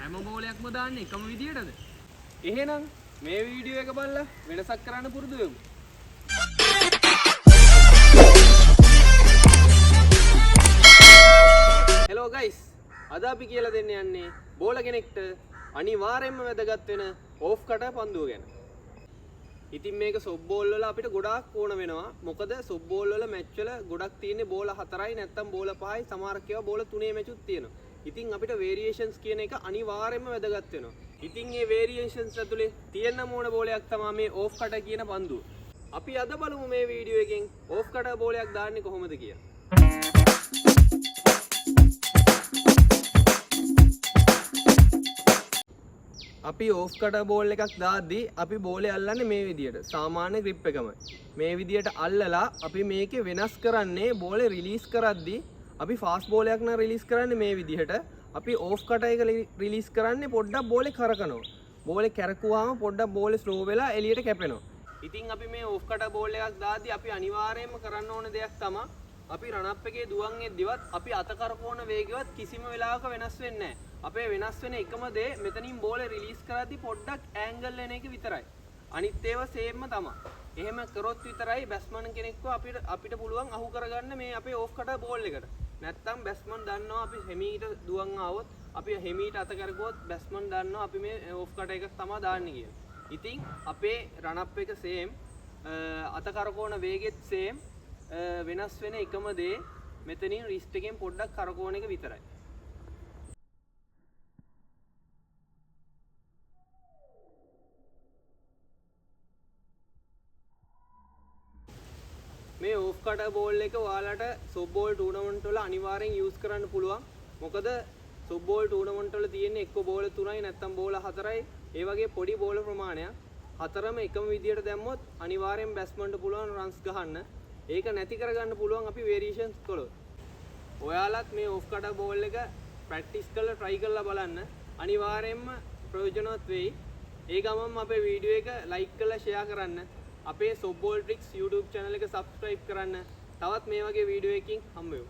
හැම බෝලයක්ම දාන්නේ එකම විදියටද? එහෙනම් මේ වීඩියෝ එක බලලා වෙනසක් කරන්න පුරුදු වෙමු. හෙලෝ ගයිස්, අද අපි කියලා දෙන්න යන්නේ බෝල කෙනෙක්ට අනිවාර්යයෙන්ම වැදගත් වෙන ඕෆ් කටර් පන්දුව ගැන. ඉතින් මේක සොෆ්ට් බෝල් වල අපිට ගොඩාක් ඕන වෙනවා. මොකද සොෆ්ට් බෝල් වල මැච් වල ගොඩක් තියෙන්නේ බෝල 4යි නැත්තම් බෝල 5යි, සමහරක් ඒවා බෝල 3 මැචුත් තියෙනවා. ඉතින් අපිට වේරියේෂන්ස් කියන එක අනිවාර්යයෙන්ම වැදගත් වෙනවා. ඉතින් මේ වේරියේෂන්ස් ඇතුලේ තියෙන්න ඕන බෝලයක් තමයි මේ ඕෆ් කටර් කියන පන්දුව. අපි අද බලමු මේ වීඩියෝ එකෙන් ඕෆ් කටර් බෝලයක් දාන්නේ කොහොමද කියලා. අපි ඕෆ් කටර් බෝල් එකක් දාද්දි අපි බෝලේ අල්ලන්නේ මේ විදියට. සාමාන්‍ය ග්‍රිප් එකමයි. මේ විදියට අල්ලලා අපි මේකේ වෙනස් කරන්නේ බෝලේ රිලීස් කරද්දි අපි ෆාස්ට් බෝලයක් නම් රිලීස් කරන්නේ මේ විදිහට. අපි ඕෆ් කටර් එක රිලීස් කරන්නේ පොඩ්ඩක් බෝලේ කරකනවා. බෝලේ කැරකුවාම පොඩ්ඩක් බෝලේ ස්ලෝ වෙලා එළියට කැපෙනවා. ඉතින් අපි මේ ඕෆ් කටර් බෝල් එකක් දාද්දි අපි අනිවාර්යයෙන්ම කරන්න ඕන දෙයක් තමයි අපි රන් අප් එකේ දුවන් එද්දිවත් අපි අත කරකවන වේගෙවත් කිසිම වෙලාවක වෙනස් වෙන්නේ නැහැ. අපේ වෙනස් වෙන එකම දේ මෙතනින් බෝලේ රිලීස් කරද්දි පොඩ්ඩක් ඇන්ගල් එන එක විතරයි. අනිත් ඒවා සේම්ම තමයි. එහෙම කරොත් විතරයි බැට්ස්මන් කෙනෙක්ව අපිට අපිට පුළුවන් අහු කරගන්න මේ අපේ ඕෆ් කටර් බෝල් එකට. නැත්තම් බැට්ස්මන් දන්නවා අපි හෙමීට දුවන් ආවොත්, අපි හෙමීට අත කරකුවොත් බැට්ස්මන් දන්නවා අපි මේ ඕෆ් කටර් එකක් තමයි දාන්නේ කියලා. ඉතින් අපේ රන් අප් එක සේම්, අත කරකවන වේගෙත් සේම්, වෙනස් වෙන එකම දේ මෙතනින් රිස්ට් එකෙන් පොඩ්ඩක් කරකවන එක විතරයි. මේ ඕෆ් කටර් බෝල් එක ඔයාලට සොෆ්ට් බෝල් ටූර්නමන්ට් වල අනිවාර්යෙන් යූස් කරන්න පුළුවන්. මොකද සොෆ්ට් බෝල් ටූර්නමන්ට් වල තියෙන්නේ එක්ක බෝල 3යි නැත්නම් බෝල 4යි. ඒ වගේ පොඩි බෝල ප්‍රමාණයක්. හතරම එකම විදියට දැම්මොත් අනිවාර්යෙන් බැට්ස්මන්ට පුළුවන් රන්ස් ගහන්න. ඒක නැති කරගන්න පුළුවන් අපි වේරියේෂන්ස් කළොත්. ඔයාලත් මේ ඕෆ් කටර් බෝල් එක ප්‍රැක්ටිස් කරලා try කරලා බලන්න. අනිවාර්යෙන්ම ප්‍රයෝජනවත් වෙයි. ඒ ගමන්ම අපේ වීඩියෝ එක ලයික් කරලා ෂෙයා කරන්න. අපේ softball tricks YouTube channel එක subscribe කරන්න. තවත් මේ වගේ වීඩියෝ එකකින් හම්බ වෙමු.